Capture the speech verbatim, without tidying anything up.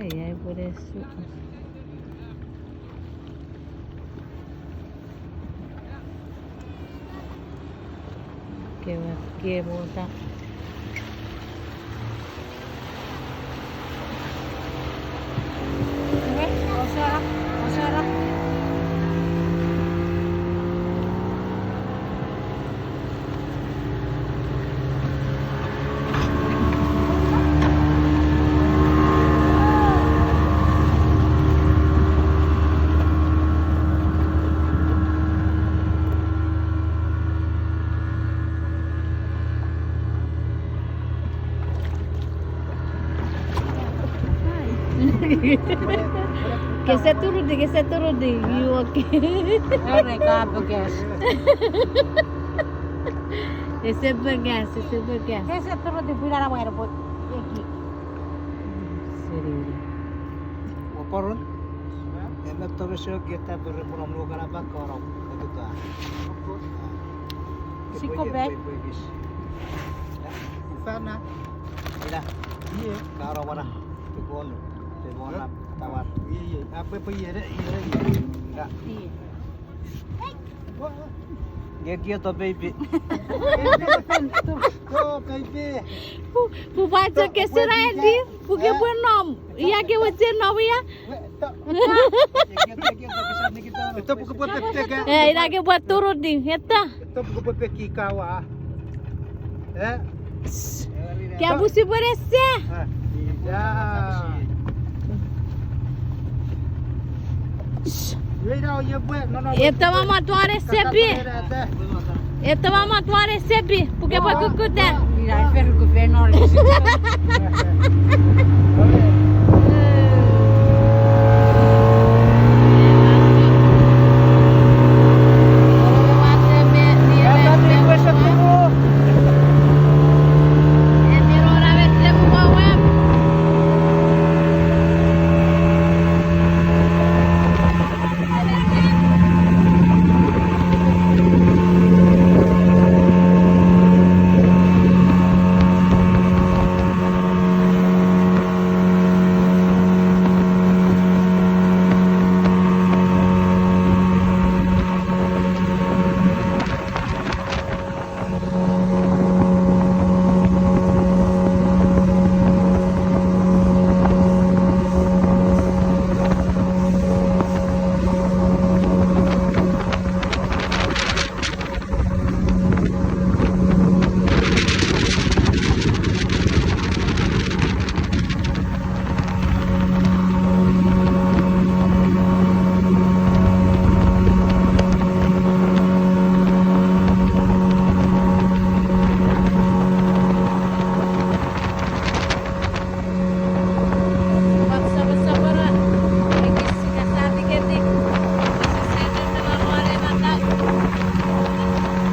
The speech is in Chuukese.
Ei, ai pwene su. Kewe, kewe mota. Oke, osara, osara. Kese turutiw, kese turutiw, you okay? Are ka pwe gas. Ese pwe gas, ese pwe gas. Kese turutiw, pwinana mwana pot. Eki. Seri. Waporon? Ena toro sio keta pere punom lo kana bak koro. Siko bag. Ufana. Ina. Iye. Karo wana. Tukon. Tukon. Tawar. Iye, iye. Ape pe iye, iye, iye. Ina. Iye. Nge kioto baby. To baby. Pu, pu pwan chok kesir Andy, pu ke pwe nom. Ia ke weche nom ia. Eto pu ke pwe pepeka. Eh, ina ke pwe turutiw, eto. Eto pu ke pwe peki kawa. Eh? Ke pusi pwe rese. Eh, ya. Eto mama tuare sepi. Eto mama tuare sepi. Pu ke pwe kukuta. Ina ifer kupe nori.